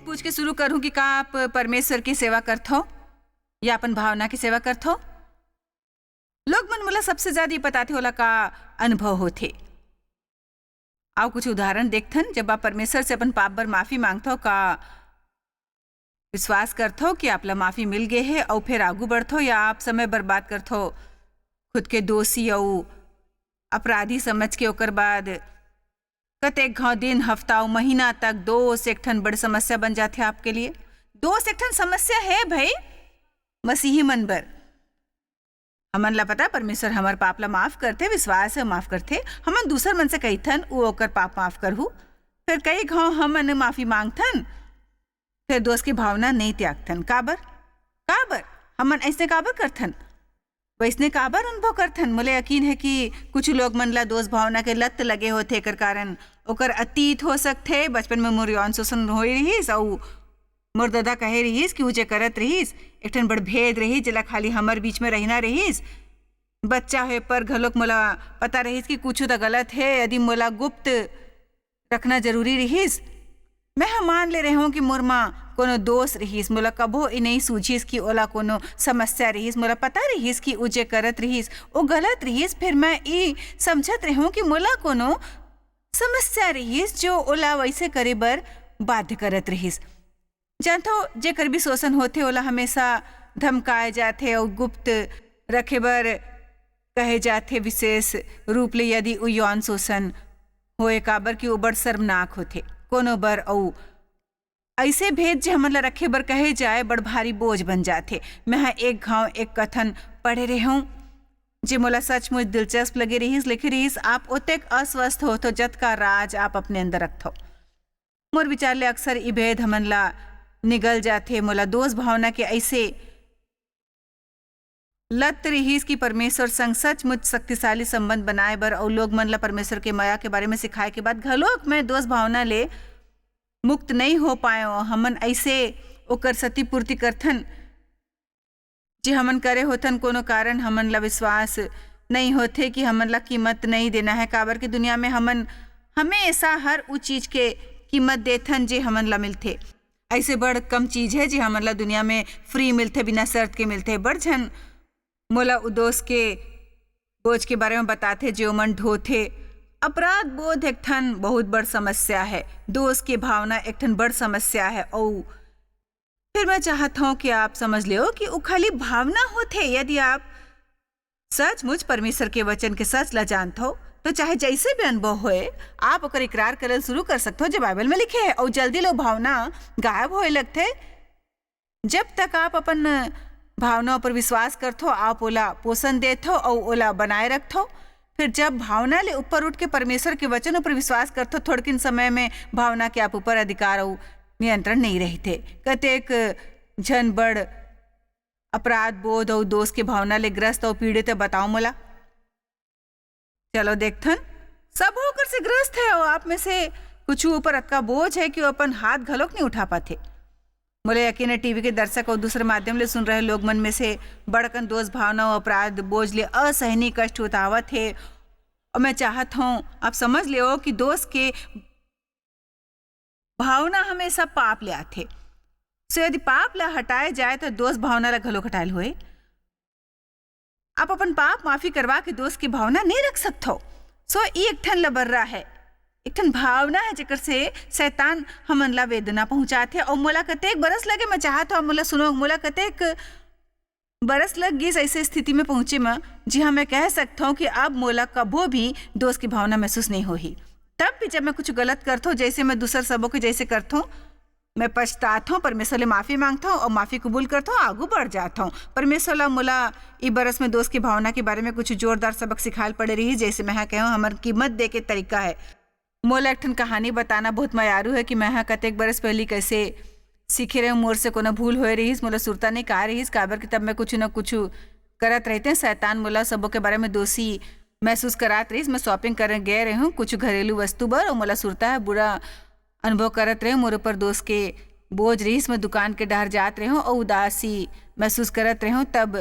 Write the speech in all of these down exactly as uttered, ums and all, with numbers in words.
पूछ के शुरू करूं कि का आप परमेश्वर की सेवा करथो या अपन भावना की सेवा करथो? लोग मन मोला सबसे ज्यादा ये बताथे ओला का अनुभव होथे। आओ कुछ उदाहरण देखथन। जब आप परमेश्वर से अपन पाप बर माफी मांगथो, का विश्वास करथो कि आप ला माफी मिल गे हे अउ फिर आगू बढ़थो, या आप समय बर्बाद करथो खुद के दोषी अउ अपराधी समझ के? ओकर बाद कतेक घाव दिन, हफ्ता अउ महीना तक दोष एक ठन बड़ समस्या बन जाथे आपके लिए। दोष एक ठन समस्या हे भाई, मसीही मन बर। हमन ला पता, परमेश्वर हमर पाप ला माफ करथे, विश्वास हे माफ करथे। हमन दूसर मन से कहिथन, वो ओकर पाप माफ करहू। फिर कई घाव हमन माफी मांगथन, फिर दोष के भावना नहीं त्यागथन। काबर? काबर? हमन ऐसने काबर करथन? वैसने काबर अनुभव करथन? मोला यकीन हे कि कुछ लोग मन ला दोष भावना के लत लगे होथे, एकर कारण ओकर अतीत हो सकथे, बचपन में मोर यौन शोषण होए रिहिस, अउ मोर ददा कहे रिहिस कि उ जे करत रिहिस, एक ठन बड़ भेद रिहिस, जेला खाली हमर बीच में रहिना रिहिस। बच्चा होए पर घलोक मोला पता रिहिस कि कुछु त गलत हे, यदि मोला गुप्त रखना जरूरी रिहिस। मैं ह मान ले रेहेंव कि मोर म कोनो दोष रिहिस, मोला कभो ए नइ सूझिस कि ओला कोनो समस्या रिहिस। मोला पता रिहिस कि उ जे करत रिहिस, ओ गलत रिहिस। फिर मैं ए समझत रेहेंव कि मोला कोनो समस्या रिहिस, जो ओला वैसे करे बर बाध्य करत रिहिस। जानथो, जेकर भी शोषण होथे, ओला हमेशा धमकाए जाथे अउ गुप्त रखे बर कहे जाथे, विशेष रूप ले यदि उ यौन शोषण होए, काबर कि ओ बड़ शर्मनाक होथे कोनो बर। अउ ऐसे भेद जे हमन ला रखे बर कहे जाए, बड़ भारी बोझ बन जाथे। मैं ह एक घाव एक कथन पढ़े रेहेंव, जे मोला सचमुच दिलचस्प लगे रिहिस। लिखे रिहिस, आप ओतेक अस्वस्थ होथो, जतका राज आप अपने अंदर रखथो। मोर विचार ले अक्सर ई भेद हमन ला निगल जाथे। मोला दोष भावना के ऐसे लत रिहिस कि परमेश्वर संग सचमुच शक्तिशाली संबंध बनाए बर अउ लोग मन ला परमेश्वर के मया के बारे में सिखाए के बाद घलोक मैं दोष भावना ले मुक्त नइ हो पाएंव। हमन ऐसे ओकर क्षतिपूर्ति करथन, जे हमन करे होथन, कोनो कारण हमन ला विश्वास नइ होथे कि हमन ला कीमत नइ देना हे, काबर कि दुनिया में हमन हमेशा हर उ चीज के कीमत देथन, जे हमन ला मिलथे। ऐसे बड़ कम चीज हे, जे हमन ला दुनिया में free मिलथे, बिना शर्त के मिलथे। बड़ झन मोला उ दोष के बोझ के बारे में बताथे, जे ओमन ढोथे। अपराध बोध एक ठन बहुत बड़ समस्या हे, दोष के भावना एक ठन बड़ समस्या हे। अउ फिर मैं चाहत हौं कि आप समझ लेव कि उ खाली भावना होथे। यदि आप सचमुच परमेश्वर के वचन के सच ला जानथव, तो चाहे जैसे भी अनुभव होए, आप ओकर इकरार करल शुरू कर सकथव, जो बाइबल में लिखे हे। अउ जल्दी ले भावना गायब होए लगथे। जब तक आप अपन भावना पर विश्वास करथव, आप ओला पोषण देथव अउ ओला बनाए रखथव। फिर जब भावना ले ऊपर उठ के परमेश्वर के वचन ऊपर विश्वास करथव, थोड़किन समय में भावना के आप ऊपर अधिकार अउ नियंत्रण नहीं रहिथे। कतेक झन बड़ अपराध बोध अउ दोष के भावना ले ग्रस्त अउ पीड़ित हे, बताओ मोला। चलो देखथन, सब ओकर से ग्रस्त हे अउ आप में से कुछ ऊपर अतका बोझ हे कि वो अपन हाथ घलोक नहीं उठा पाथे। मोला यकीन हे, टीवी के दर्शक अउ दूसरे माध्यम ले सुन रहे लोग मन में से बड़कन दोष भावना अउ अपराध बोझ ले असहनीय कष्ट उठावत हे। अउ मैं चाहत हौं, आप समझ लेव कि दोष के भावना हमेशा पाप ले आथे। So यदि पाप ला हटाए जाए, तो दोष भावना ला घलोक हटाए होए। आप अपन पाप माफी करवा के दोष की भावना नहीं रख सकथव। So ई एक ठन लबर्रा हे, एक ठन भावना हे, जेकर से शैतान हमन ला वेदना पहुंचाथे। अउ मोला कतेक बरस लगे, मैं चाहत हौं, मोला सुनो, मोला कतेक बरस लग गिस ऐसे स्थिति में पहुंचे म, जिहां मैं कह सकथौं कि अब मोला कभो भी दोष की भावना महसूस नहीं होही। तब भी जब मैं कुछ गलत करथौं, जैसे मैं दूसर सबो के जैसे करथौं, मैं पछताथौं, परमेश्वर ले माफी मांगथौं अउ माफी कबूल करथौं, आगू बढ़ जाथौं। परमेश्वर ला मोला ई बरस में दोष की भावना के बारे में कुछ जोरदार सबक सिखायल पड़े रही, जैसे मैं हा कहूं, हमर कीमत दे के तरीका है। मोला एक ठन कहानी बताना बहुत मयारू है कि मैं हा कतेक बरस पहली कैसे सीखे रहे, मोर से कोनो भूल होए रहिस, मोला सुरता नहीं का रहिस, काबर कि तब मैं कुछ न कुछ करत रहते। शैतान मोला सबो के बारे में दोषी महसूस करात रहिस। मैं shopping करने गए रहे हूँ कुछ घरेलू वस्तु बर, अउ मोला सुरता है बुरा अनुभव करत रहे हूँ, मोर ऊपर दोष के बोझ रहिस। मैं दुकान के डहर जात रहे हूँ अउ उदासी महसूस करत रहे हूँ। तब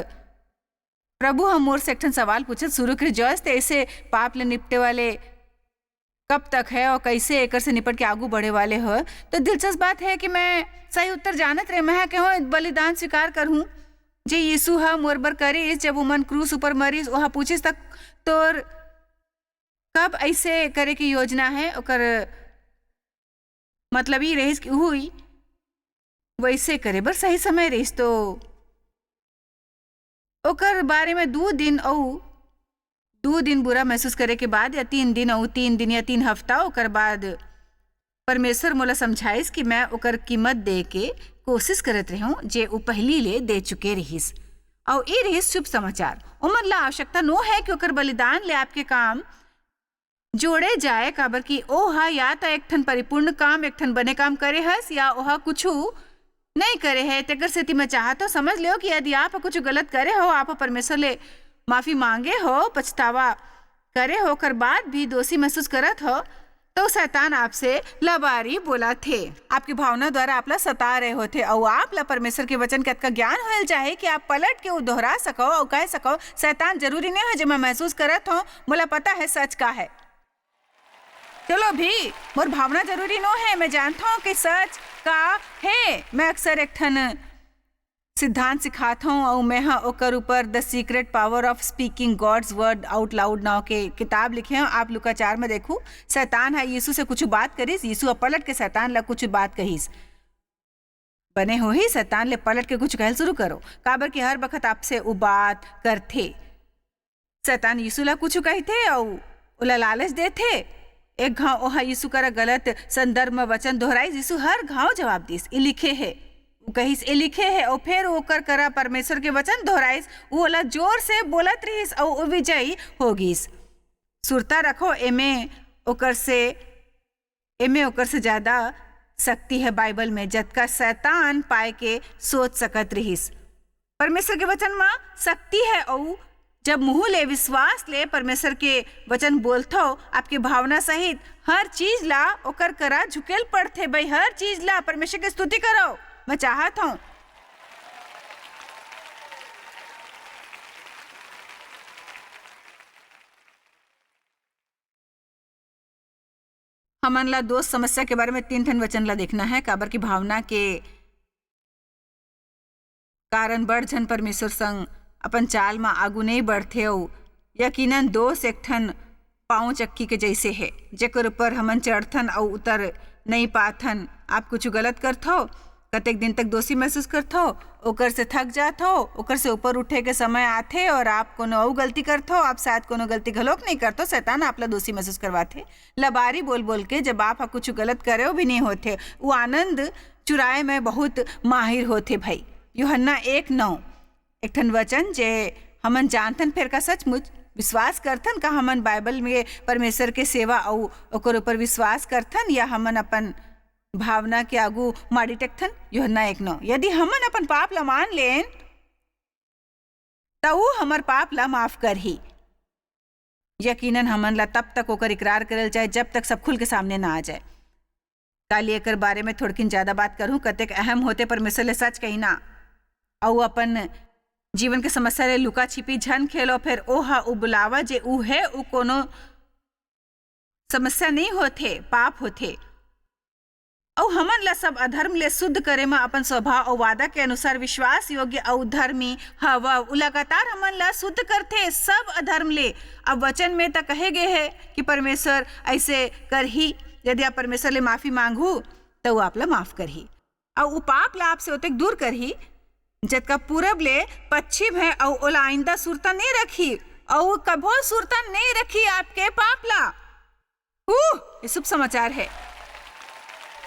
प्रभु हम मोर से एक ठन सवाल पूछत शुरू करे, "जॉयस, ते ऐसे पाप ले निपटे वाले कब तक है और कैसे एकर से निपट के आगू बढ़े वाले हो। तो दिलचस्प बात है कि मैं सही उत्तर जानत रहे, मैं कहो बलिदान स्वीकार करहूँ, जे यीशु ह मोर बर करिस। जब उमन क्रूस ऊपर मरिस, ओहा पूछिस तक तोर कब ऐसे करे की योजना है, ओकर मतलब ई रहिस कि उही वैसे करे बर सही समय रहिस। तो ओकर बारे में दू दिन अउ दू दिन बुरा महसूस करे के बाद या तीन दिन अउ तीन दिन या तीन हफ्ता ओकर बाद परमेश्वर मोला समझाइस कि मैं ओकर कीमत दे के कोशिश करत रहूं, जे उ पहिली ले दे चुके रहिस। अउ ए रहिस शुभ समाचार। ओमन ला आवश्यकता नो है कि ओकर बलिदान ले आपके काम जोड़े जाए, काबर कि ओ ह या त एक ठन परिपूर्ण काम, एक ठन बने काम करे हस, या ओह कुछु नहीं करे है। तेकर सेती मैं चाहत हो, समझ लियो कि यदि आप कुछ गलत करे हो, आप परमेश्वर ले माफी मांगे हो, पछतावा करे हो, ओकर बाद भी दोषी महसूस करत हो, तो शैतान आपसे लबारी बोला थे, आपकी भावना द्वारा आपला सता रहे होथे, अउ आपला परमेश्वर के वचन के अतका ज्ञान होयल चाहे कि आप पलट के उ दोहरा सको अउ कह सको, "शैतान जरूरी नहीं है जो मैं महसूस करत हूँ, मोला पता है सच का है।" चलो भी, मोर भावना जरूरी नो है, मैं जानत हूँ कि सच का है। मैं अक्सर एक ठन सिद्धांत सिखात हूँ, अउ मैं ह ओकर ऊपर The Secret Power of Speaking God's Word Out Loud नाव के किताब लिखे हूँ। आप लूका चार में देखू, शैतान ह यीशु से कुछ बात करिस, यीशु ह पलट के शैतान ला कुछ बात कहिस। बने होही, शैतान ले पलट के कुछ कहल शुरू करो, काबर कि हर बखत आपसे उ बात करथे। शैतान यीशु ला कुछ कहिथे अउ ओला लालच देथे। एक घाव ओहा यीशु करा गलत संदर्भ में वचन दोहराइस, यीशु हर घाव जवाब दिस, "ए लिखे हे।" उ कहिस, "ए लिखे हे," अउ फेर ओकर करा परमेश्वर के वचन दोहराइस। उ ओला जोर से बोलत रिहिस अउ उ विजयी हो गिस। सुरता रखो, एमे ओकर से, एमे ओकर से ज्यादा शक्ति है बाइबल में, जतका शैतान पाए के सोच सकत रिहिस। परमेश्वर के वचन म शक्ति है, अउ जब मुंह ले विश्वास ले परमेश्वर के वचन बोलथो, आपके भावना सहित हर चीज ला ओकर करा झुकेल पड़थे। भाई, हर चीज ला परमेश्वर के स्तुति करो। मैं चाहत हूँ हमन ला दोष समस्या के बारे में तीन ठन वचन ला देखना है, काबर कि भावना के कारण बड़ झन परमेश्वर संग अपन चाल म आगू नइ बढ़थे, अउ यकीनन दोष एक ठन पाँव चक्की के जइसे हे, जेकर ऊपर हमन चढ़थन अउ उतर नइ पाथन। आप कुछु गलत करथव, कतेक दिन तक दोषी महसूस करथव, ओकर से थक जाथव, ओकर से ऊपर उठे के समय आथे अउ आप कोनो अउ गलती करथव, आप शायद कोनो गलती घलोक नइ करथव, शैतान आप ला दोषी महसूस करवाथे। लबारी बोल-बोल के, जब आप ह कुछु गलत करेव भी नइ होथे, उ आनंद चुराए में बहुत माहिर होथे भई। यूहन्ना एक नौ, एक ठन वचन जे हमन जानथन, फेर का सचमुच विश्वास करथन? का हमन बाइबल में परमेश्वर के सेवा अउ ओकर ऊपर विश्वास करथन, या हमन अपन भावना के आगू माड़ी टेकथन? यूहन्ना एक नौ, यदि हमन अपन पाप ला मान लेन, त ऊ हमर पाप ला माफ करही। यकीनन हमन ला तब तक ओकर इकरार करल चाहे, जब तक सब खुल के सामने ना आ जाए। काली एकर बारे में थोड़किन ज्यादा बात करूं, कतेक अहम होथे परमेश्वर ले सच कहिना, अउ अपन जीवन के समस्या ले लुका छिपी झन खेलो, फेर ओ ह उ बुलावा जे उ हे, उ कोनो समस्या नइ होथे, पाप होथे। अउ हमन ला सब अधर्म ले शुद्ध करे म अपन स्वभाव अउ वादा के अनुसार विश्वास योग्य अउ धर्मी हवव। उ लगातार हमन ला शुद्ध करथे सब अधर्म ले। अब वचन में त कहे गे हे कि परमेश्वर ऐसे करही, यदि आप परमेश्वर ले माफी मांगहू, त उ आप ला माफ करही। अउ उ पाप ला आपसे ओतेक दूर करही, जतका पूरब ले पश्चिम हे, अउ ओला आइंदा सुरता नइ रखही, अउ कभो सुरता नइ रखही आपके पाप ला। उह, ये शुभ समाचार हे।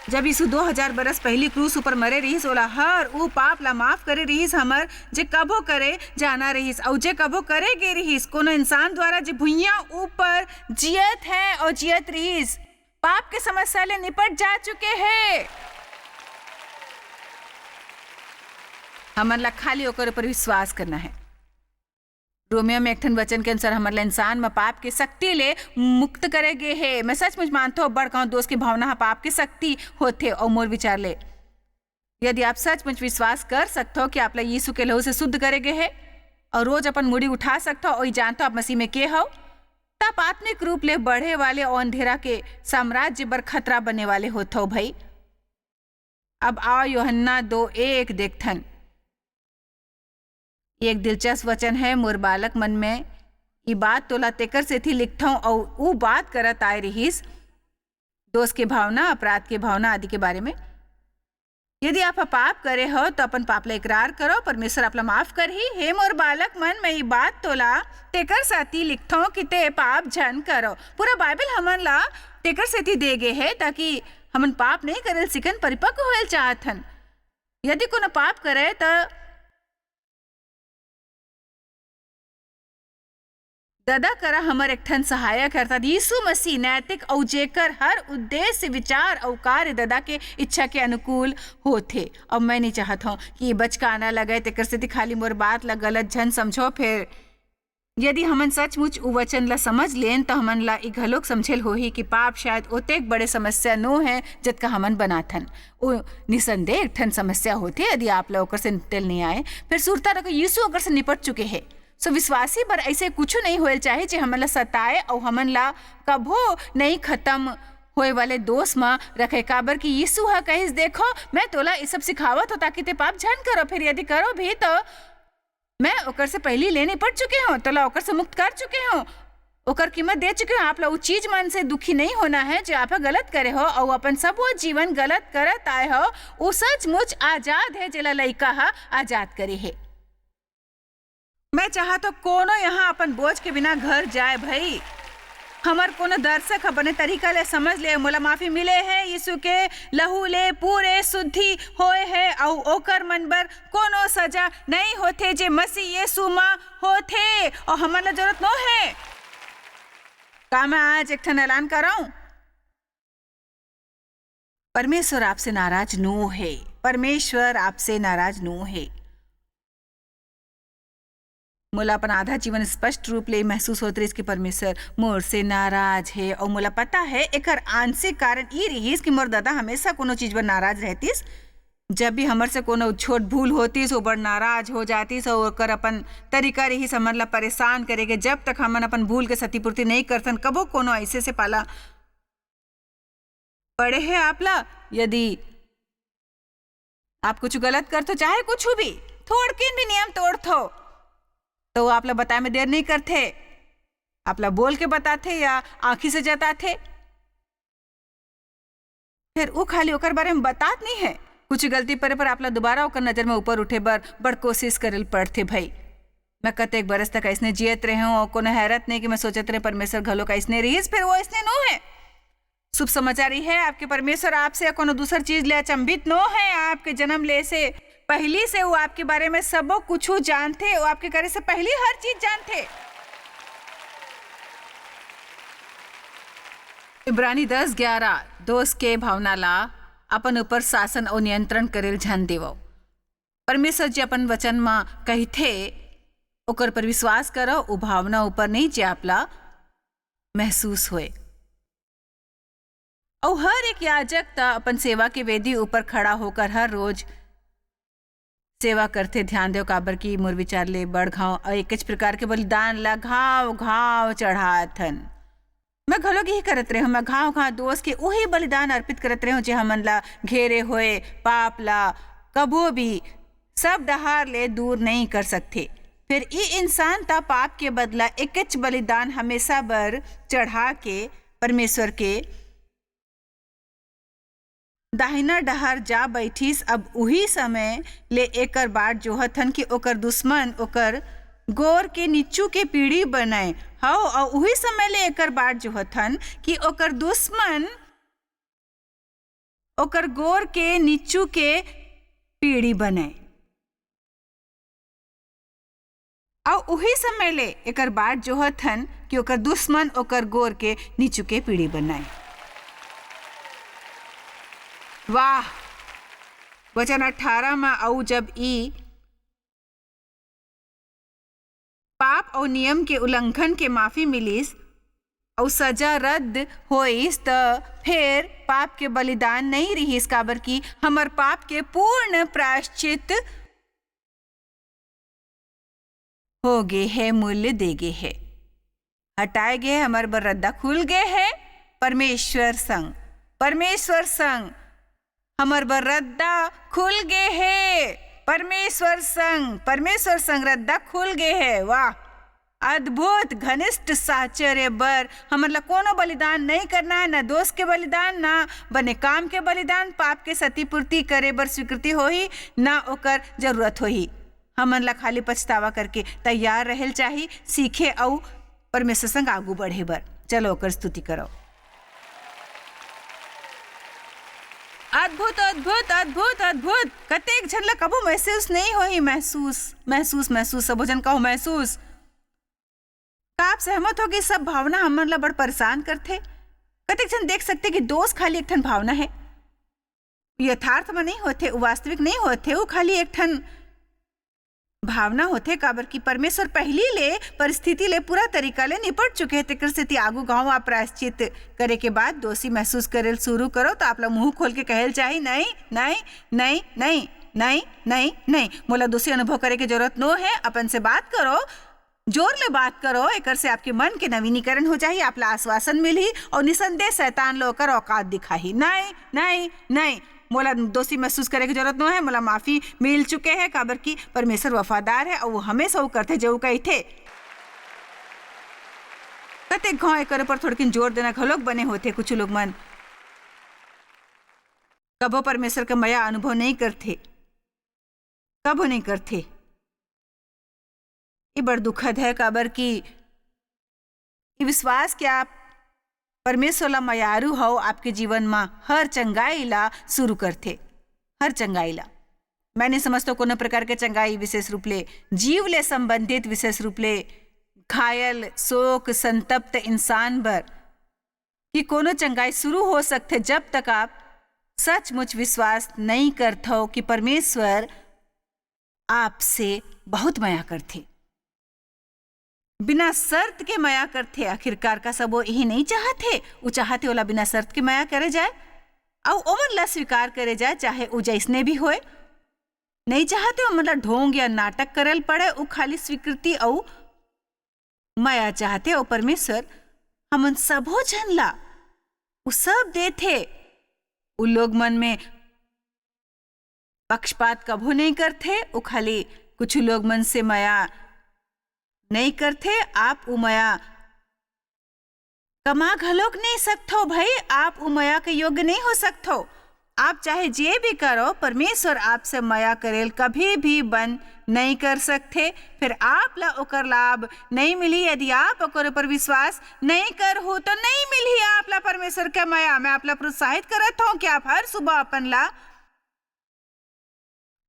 जब यीशु दो हजार बरस पहिली क्रूस ऊपर मरे रिहिस, ओला हर उ पाप ला माफ करे रिहिस हमर, जे कभो करे जाना रिहिस, अउ जे कभो करे गे रिहिस, कोनो इंसान द्वारा जे भुइयां ऊपर जियत हे अउ जियत रिहिस, पाप के समस्या ले निपट जा चुके हे। हमन ला खाली ओकर ऊपर विश्वास करना हे। रोमियो में एक ठन वचन के अनुसार हमन ला इंसान म पाप के शक्ति ले मुक्त करे गे हे। मैं सचमुच मानथों, बड़ कहूं, दोष के भावना ह पाप के शक्ति होथे। अउ मोर विचार ले, यदि आप सचमुच विश्वास कर सकथो कि आप ला यीशु के लहू से शुद्ध करे गे हे, अउ रोज अपन मुड़ी उठा सकथो, अउ ई जानथो आप मसीह में के हव, तब आत्मिक रूप ले बढ़े वाले अउ अंधेरा के साम्राज्य बर खतरा बने वाले होथव भई। अब आव यूहन्ना दो एक देखथन। ये एक दिलचस्प वचन है, "मोर बालक मन में ई बात तोला तेकर सेती लिखथंव," अउ ऊ बात करत आए रिहिस, दोष के भावना, अपराध के भावना आदि के बारे में। "यदि आप ह पाप करे हो, तो अपन पाप ला इकरार करो, परमेश्वर आप ला माफ करही। हे मोर बालक मन, मैं ई बात तोला तेकर सेती लिखथंव कि ते पाप झन करो।" पूरा बाइबल हमन ला तेकर सेती दे गे हे, ताकि हमन पाप नहीं करे ल सिकन, परिपक्व होए ल चाहत हन। यदि कोनो पाप करे, त ददा करा हमर एक ठन सहायक है, अर्थात यीशु मसीह नैतिक अउ जेकर हर उद्देश्य, विचार अउ कार्य ददा के इच्छा के अनुकूल होथे। अब मैं नहीं चाहत हूँ कि ये बचकाना लगे, तेकर सेती खाली मोर बात ला गलत झन समझो। फिर यदि हमन सचमुच उ वचन ला समझ लेन, त हमन ला ई घलोक समझेल होही कि पाप शायद ओतेक बड़े समस्या नो है, जतका हमन बनाथन। ओ निसंदेह एक ठन समस्या होथे, यदि आप ला ओकर से निपटेल नहीं आए। फिर सुरता रखो, यीशु ओकर से निपट चुके हे। सो विश्वासी बर ऐसे कुछ नहीं होए चाहे, जे हमन ला सताए अउ हमन ला कभो नहीं खत्म होए वाले दोष म रखे, काबर कि यीशु ह कहिस, "देखो, मैं तोला ये सब सिखावत हो, ताकि ते पाप झन करो। फिर यदि करो भी, तो मैं ओकर से पहली ले निपट चुके हूँ, तोला ओकर से मुक्त कर चुके हूँ।" ओकर कीमत दे चुके हूँ। आप ला उ चीज मन से दुखी नहीं होना है, जो आप ह गलत करे हो, अउ अपन सब वो जीवन गलत करत आए हो, उ सचमुच आजाद है, जेला लइका ह आजाद करे हे। मैं चाहत हूँ कोनो यहाँ अपन बोझ के बिना घर जाए भई। हमर कोनो दर्शक ह बने तरीका ले समझ ले, मोला माफी मिले हे, यीशु के लहू ले पूरे शुद्धि होए हे, अउ ओकर मन बर कोनो सजा नहीं होथे, जे मसीह यीशु म होथे, अउ हमन ला जरूरत नो हे। का मैं आज एक ठन ऐलान करऊं? परमेश्वर आपसे नाराज नो हे, परमेश्वर आपसे नाराज नो हे। मोला अपन आधा जीवन स्पष्ट रूप ले महसूस होत रहिस कि परमेश्वर मोर से नाराज हे, अउ मोला पता हे, एकर आंशिक कारण ई रहिस कि मोर ददा हमेशा कोनो चीज बर नाराज रहतिस। जब भी हमर से कोनो छोट भूल होतिस, ओ बड़ नाराज हो जातिस, अउ ओकर अपन तरीका रहिस हमन ला परेशान करे के। जब तक हमन अपन भूल के क्षतिपूर्ति नहीं करथन, कभो कोनो ऐसे से पाला पड़े हे आप ला? यदि आप कुछ गलत करथो, चाहे कुछ भी, थोड़किन भी नियम तोड़थो, तो वो आप ला बताए में देर नहीं करथे, आप ला बोल के बताथे या आंखी से जताथे। फिर वो खाली ओकर बारे में बतात नहीं है, कुछ गलती परे पर आप ला दोबारा ओकर नजर में ऊपर उठे बर बड़ कोशिश करे ल पड़थे भाई। मैं कतेक बरस तक ऐसने जियत रहे हूँ और कोनो हैरत नहीं कि मैं सोचत रहे परमेश्वर घलो का ऐसने रहिस, फिर वो ऐसने नो है। शुभ समाचार ये है, आपके परमेश्वर आपसे या कोनो दूसर चीज ले अचंभित नो है। आपके जन्म ले से पहली से वो आपके बारे में सबो कुछ जानथे, वो आपके करे से पहली हर चीज जानथे। इब्रानी दस ग्यारह, दोष के भावना ला अपन ऊपर शासन और नियंत्रण करेल झन देवो। परमेश्वर जी अपन वचन म कहिथे, ओकर पर विश्वास करो, उ भावना ऊपर नहीं जे आपला महसूस होए। अउ हर एक याजक त अपन सेवा के वेदी ऊपर खड़ा होकर हर रोज सेवा करथे। ध्यान देव, काबर कि मोर विचार ले बड़ घाव अउ एकेच प्रकार के बलिदान ला घाव घाव चढ़ाथन। मैं घलो यही करत रहे हूँ, मैं घाव घाव दोष के उही बलिदान अर्पित करत रहे हूँ, जे हमन ला घेरे होए पाप ला कभो भी सब डहार ले दूर नहीं कर सकथे। फिर ई इंसान त पाप के बदला एकेच बलिदान हमेशा बर चढ़ा के परमेश्वर के दाहिना डहार जा बैठिस। अब उही समय ले एकर बाट जोहत हन कि ओकर दुश्मन ओकर गोर के नीचू के पीढ़ी बनय। हव, अउ उही समय ले एकर बाट जोहत हन कि ओकर दुश्मन ओकर गोर के नीचू के पीढ़ी बनय। अउ उही समय ले एकर बाट जोहत हन कि ओकर दुश्मन ओकर गोर के नीचू के पीढ़ी बनय। वाह! वचन अठारह म, अउ जब ई पाप अउ नियम के उल्लंघन के माफी मिलिस अउ सजा रद्द होइस, त फेर पाप के बलिदान नहीं रिहिस, काबर कि हमर पाप के पूर्ण प्रायश्चित हो गे हे, मूल्य दे गे हे। हटाए गे हे, हमर बर रद्दा खुल गे हे। परमेश्वर संग, परमेश्वर संग, हमर बर रद्दा खुल गे हे। परमेश्वर संग, परमेश्वर संग रद्दा खुल गे हे। वाह, अद्भुत, घनिष्ठ साहचर्य बर हमन ला कोनो बलिदान नहीं करना है, ना दोष के बलिदान, ना बने काम के बलिदान। पाप के क्षतिपूर्ति करे बर स्वीकृति होही, ना ओकर जरूरत होही। हमन ला खाली पछतावा करके तैयार रहल चाही, सीखे अउ परमेश्वर संग आगू बढ़े बर। चलो ओकर स्तुति करो। अद्भुत, अद्भुत, अद्भुत, अद्भुत। कतेक झन ला कभू महसूस नहीं होही, महसूस, महसूस, महसूस, सबो झन कहो महसूस। का आप सहमत हो कि सब भावना हमन ला बड़ परेशान करथे? कतेक झन देख सकथे कि दोष खाली एक ठन भावना है, यथार्थ में नहीं होथे, उ वास्तविक नहीं होथे, उ खाली एक ठन भावना होथे, काबर कि परमेश्वर पहिली ले परिस्थिति ले पूरा तरीका ले निपट चुके हे। तेकर सेती आगू घाव आप प्रायश्चित करे के बाद दोषी महसूस करे ल शुरू करो, तो आप ला मुंह खोल के कहे ल चाही, "नहीं, नहीं, नहीं, नहीं, नहीं, नहीं, नहीं, मोला दोषी अनुभव करे के जरूरत नो है।" अपन से बात करो, जोर ले बात करो, एकर से आपके मन के नवीनीकरण हो जाही, आप ला आश्वासन मिलही और निसंदेह शैतान ला ओकर औकात दिखाही। नहीं, नहीं, नहीं, मोला दोषी महसूस करे के जरूरत नो है, मोला माफी मिल चुके है, काबर कि परमेश्वर वफादार है और वो हमेशा वो करथे जो वो कहिथे। कतेक घाव एकर ऊपर थोड़किन जोर देना घलोक बने होथे। कुछ लोग मन कभो परमेश्वर के मया अनुभव नहीं करथे, कभो नहीं करथे। ये बड़ दुखद है, काबर कि ये विश्वास कि आप परमेश्वर ला मयारू हव, आपके जीवन म हर चंगाई ला शुरू करथे, हर चंगाई ला। मैं नहीं समझता कोनो प्रकार के चंगाई, विशेष रूप ले जीव ले संबंधित, विशेष रूप ले घायल, शोक, संतप्त इंसान बर, कि कोनो चंगाई शुरू हो सकथे, जब तक आप सचमुच विश्वास नहीं करथव कि परमेश्वर आपसे बहुत मया करथे, बिना शर्त के मया करथे। आखिरकार का सब वो यही नहीं चाहथे? वो चाहथे ओला बिना शर्त के मया करे जाए, अउ ओमन ला स्वीकार करे जाए, चाहे वो जैसने भी होए। नहीं चाहथे ओमन ला ढोंग या नाटक करल पड़े। वो खाली स्वीकृति अउ मया चाहथे। अउ परमेश्वर हमन सबो झन ला वो सब देथे। वो लोग मन में पक्षपात कभू नहीं करथे, वो खाली कुछ लोग मन से मया नहीं करथे। आप वो मया कमा घलोक नहीं सकथो भाई, आप वो मया के योग्य नहीं हो सकथो। आप चाहे जे भी करो, परमेश्वर आपसे मया करेल कभी भी बंद नहीं कर सकथे। फिर आप ला ओकर लाभ नहीं मिली। यदि आप ओकर ऊपर विश्वास नहीं करहु, तो नहीं मिलही आप ला परमेश्वर के मया। मैं आप ला प्रोत्साहित करत हूँ कि आप हर सुबह अपन ला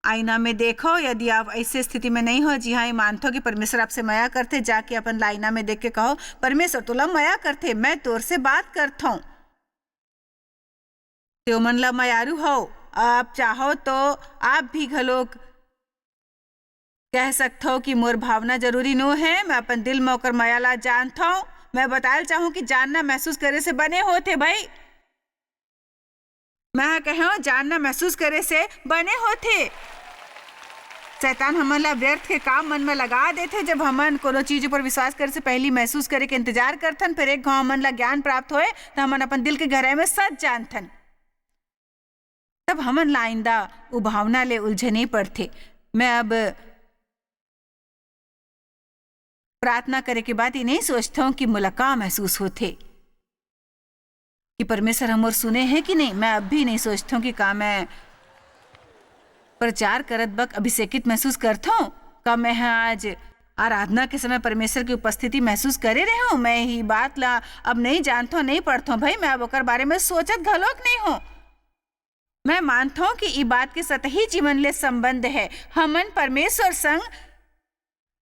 आईना में देखो। यदि आप ऐसे स्थिति में नहीं हो, जी हाँ, ये मानथो कि परमेश्वर आपसे मया करथे, जाके अपन ला आईना में देख के कहो, "परमेश्वर तोला मया करथे, मैं तोर से बात करथौं।" ते ओमन ला मयारू हो, आप चाहो तो आप भी घलोक कह सकथो कि मोर भावना जरूरी नो है, मैं अपन दिल में ओकर मया ला जानथौं। मैं बताए ल चाहूँ कि जानना महसूस करे से बने होथे भाई। मैं ह कहेंव, जानना महसूस करे से बने होथे। शैतान हमन ला व्यर्थ के काम मन में लगा देथे। जब हमन कोनो चीज ऊपर विश्वास करे से पहली महसूस करे के इंतजार करथन, फिर एक घाव हमन ला ज्ञान प्राप्त होए, त हमन अपन दिल के गहराई में सच जानथन। तब हमन ला आइंदा उ भावना ले उलझने पड़थे। मैं अब प्रार्थना करे के बाद ये नहीं सोचथौं कि मोला का महसूस होथे, कि परमेश्वर ह मोर सुने हे कि नहीं। मैं अब भी नहीं सोचथौं कि का मैं प्रचार करत बक अभिषेकित महसूस करथौं। का मैं ह आज आराधना के समय परमेश्वर की उपस्थिति महसूस करे रहे हूँ? मैं ही बात ला अब नहीं जानथौं, नहीं पढ़थौं भाई, मैं अब ओकर बारे में सोचत घलोक नहीं हूँ। मैं मानथौं कि ई बात के सतही जीवन ले संबंध है। हमन परमेश्वर संग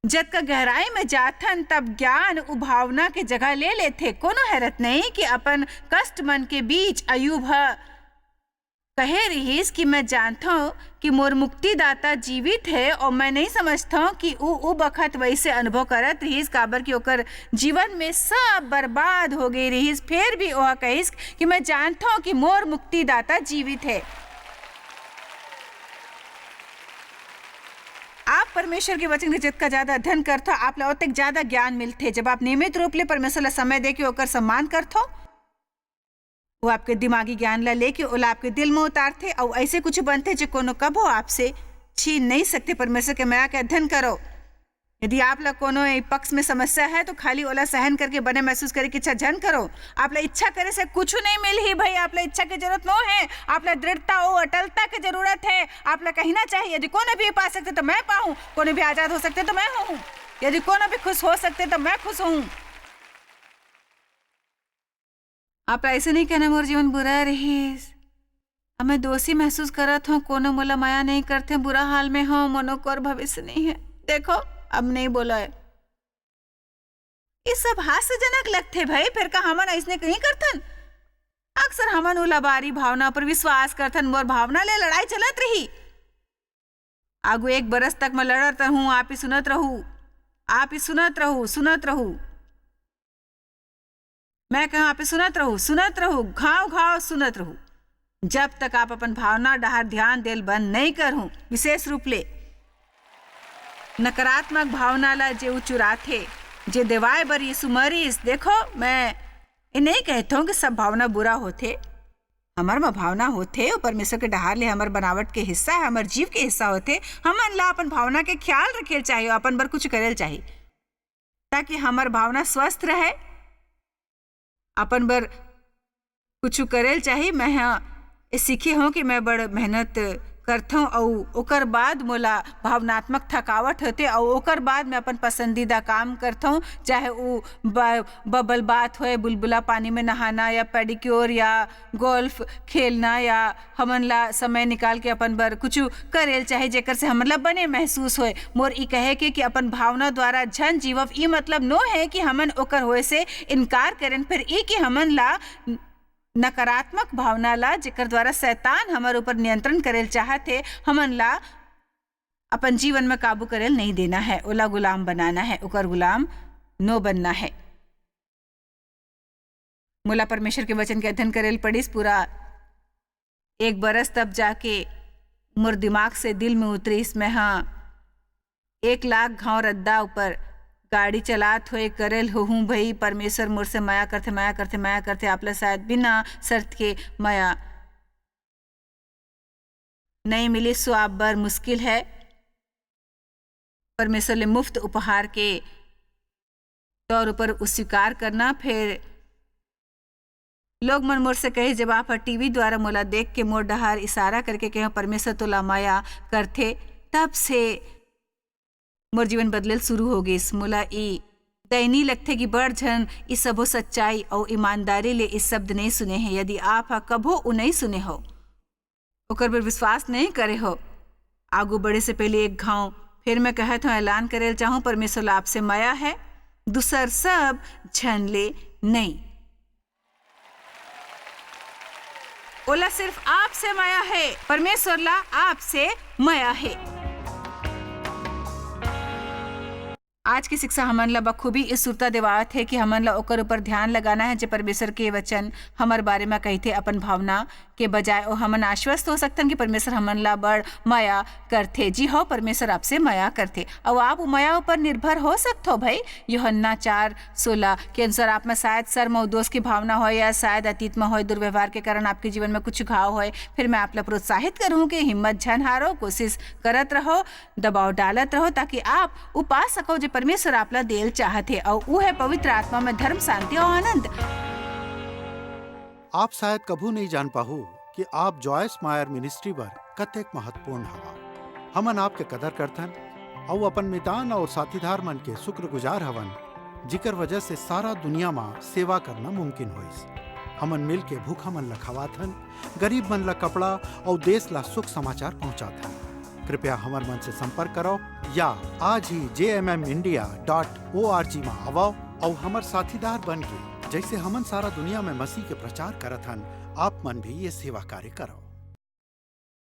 जतका गहराई में जाथन, तब ज्ञान उ भावना के जगह ले लेथे। कोनो हैरत नहीं कि अपन कष्ट मन के बीच अयूब ह कहे रिहिस कि मैं जानथौं कि मोर मुक्तिदाता जीवित हे, और मैं नहीं समझथौं कि उ, उ बखत वैसे अनुभव करत रिहिस, काबर कि ओकर जीवन में सब बर्बाद हो गई रिहिस। फिर भी ओह कहिस कि मैं जानथौं कि मोर मुक्तिदाता जीवित हे। आप परमेश्वर के वचन के जतका ज्यादा अध्ययन करथो, आप ला ओतेक ज्यादा ज्ञान मिलथे। जब आप नियमित रूप ले परमेश्वर ला समय देके ओकर सम्मान करथो, वो आपके दिमागी ज्ञान ला लेके ओला आपके दिल में उतारथे, अउ ऐसे कुछ बनथे जो कोनो कभो आपसे छीन नहीं सकते। परमेश्वर के मया के अध्ययन करो। यदि आप ला कोनो एक पक्ष में समस्या है, तो खाली ओला सहन करके बने महसूस करे की इच्छा झन करो। आप ला इच्छा करे से कुछ नहीं मिलही भाई, आप ला इच्छा की जरूरत नो है, आप ला दृढ़ता, ओ अटलता की जरूरत है। आप ला कहना चाहिए, यदि कोनो भी पा सकते तो मैं पाऊं, कोनो भी आजाद हो सकते तो मैं हूं, यदि कोनो भी खुश हो सकते तो मैं खुश हूं। आप ला ऐसे नहीं कहना, मोर जीवन बुरा रहिस, अब मैं दोषी महसूस करत हूँ, कोनो मोला मया नहीं करथे, बुरा हाल में हूँ, मोनो कोर भविष्य नहीं है। देखो, अब नहीं बोला है। ये सब हास्यजनक लगथे भाई, फिर का हमन अइसने नहीं करथन? अक्सर हमन उलाबारी भावना पर विश्वास करथन, मोर भावना ले लड़ाई चलत रही। आगू एक बरस तक मैं लड़त रहूं, आप ही सुनत रहू, आप ही सुनत रहू, सुनत रहू। मैं कहूं, आप ही सुनत रहू, सुनत रहू, घाव घाव सुनत रहू, जब तक आप अपन भावना डहार ध्यान देल बंद नहीं करहू। विशेष रूप ले नकारात्मक भावना ला जे उचुराथे, जे देवाय बर यीशु मरिस। देखो, मैं ये नहीं कहत हूँ कि सब भावना बुरा होथे। हमर म भावना होथे, वो परमेश्वर के डहार ले हमर बनावट के हिस्सा है, हमर जीव के हिस्सा होथे। हमन ला अपन भावना के ख्याल रखेल चाहिए, अपन बर कुछ करेल चाहिए, ताकि हमर भावना स्वस्थ रहे। अपन बर कुछु करेल चाही। मैं ह ए सीखे हूँ कि मैं बड़ मेहनत करथौं अउ ओकर बाद मोला भावनात्मक थकावट होथे अउ ओकर बाद मैं अपन पसंदीदा काम करथौं, चाहे उ ब-, बबल बाथ होए, बुलबुला पानी में नहाना या पेडिक्योर या गोल्फ खेलना या हमन ला समय निकाल के अपन बर कुछु करेल चाही, जेकर से हमन ला बने महसूस होए। मोर ई कहे के कि अपन भावना द्वारा झन जीवव, ई मतलब नो है कि हमन ओकर होए से इनकार करेन, फिर ई कि हमन ला नकारात्मक भावना ला, जेकर द्वारा शैतान हमर ऊपर नियंत्रण करेल चाहत हे, हमन ला अपन जीवन में काबू करेल नहीं देना है, ओला गुलाम बनाना है, ओकर गुलाम नो बनना है। मोला परमेश्वर के वचन के अध्ययन करेल पड़िस पूरा एक बरस, तब जाके मोर दिमाग से दिल में उतरिस। मैं हा एक लाख घांव रद्दा ऊपर गाड़ी चलात होए करेल होहूं भई, परमेश्वर मोर से मया करथे, मया करथे, मया करथे। आपला शायद बिना शर्त के मया नहीं मिलिस, सो आप बर मुश्किल है परमेश्वर ले मुफ्त उपहार के तौर ऊपर स्वीकार करना। फिर लोग मन मोर से कहे, जब आप ह टीवी द्वारा मोला देख के मोर डहार इशारा करके कहे, "परमेश्वर तोला मया करथे," तब से मोर जीवन बदलेल शुरू हो गइस। मोला ई दयनीय लगथे कि बड़ झन ई सबो सच्चाई अउ ईमानदारी ले ई शब्द नइ सुने हे। यदि आप ह कभो उ नइ सुने हो, ओकर बर विश्वास नइ करे हो, आगू बढ़े से पहले एक घांव फिर मैं कहत हूं, ऐलान करेल चाहूं, परमेश्वर ला आपसे मया है, दूसर सब झन ले नइ। ओला सिर्फ आपसे मया है, परमेश्वर ला आपसे मया है। आज की शिक्षा हमन ला बखूबी इस सुरता देवावत है कि हमन ला ओकर ऊपर ध्यान लगाना है, जे परमेश्वर के वचन हमर बारे में कहिथे, अपन भावना के बजाय। ओ हमन आश्वस्त हो सकथन कि परमेश्वर हमन ला बड़ मया करथे। जी हो, परमेश्वर आपसे मया करथे, अउ आप ओ मया ऊपर निर्भर हो सकथो भाई। यूहन्ना चार सोलह के अनुसार आप में शायद शर्म अउ दोष की भावना होए या शायद अतीत में होए दुर्व्यवहार के कारण आपके जीवन में कुछ घाव होए, फिर मैं आप ला प्रोत्साहित करूं कि हिम्मत झन हारो, कोशिश करत रहो, दबाव डालत रहो, ताकि आप उ पा सको जे परमेश्वर आप ला देल चाहत हे, अउ उ है पवित्र आत्मा में धर्म, शांति अउ आनंद। आप शायद कभू नहीं जान पाहू कि आप जॉयस मायर मिनिस्ट्री बर कतेक महत्वपूर्ण हवा। हमन आपके कदर करथन अउ अपन मितान अउ साथीदार मन के शुक्रगुजार हवन, जिकर वजह से सारा दुनिया मा सेवा करना मुमकिन होइस। हमन मिल के भूखा मन ला खवाथन, गरीब मन ला कपड़ा अउ देश ला सुख समाचार पहुंचाथन। कृपया हमर मन से संपर्क करो या आज ही J M M India dot O R G मा आवव अउ हमर साथीदार बन के, जैसे हमन सारा दुनिया में मसीह के प्रचार करत हन, आप मन भी ये सेवा कार्य करो।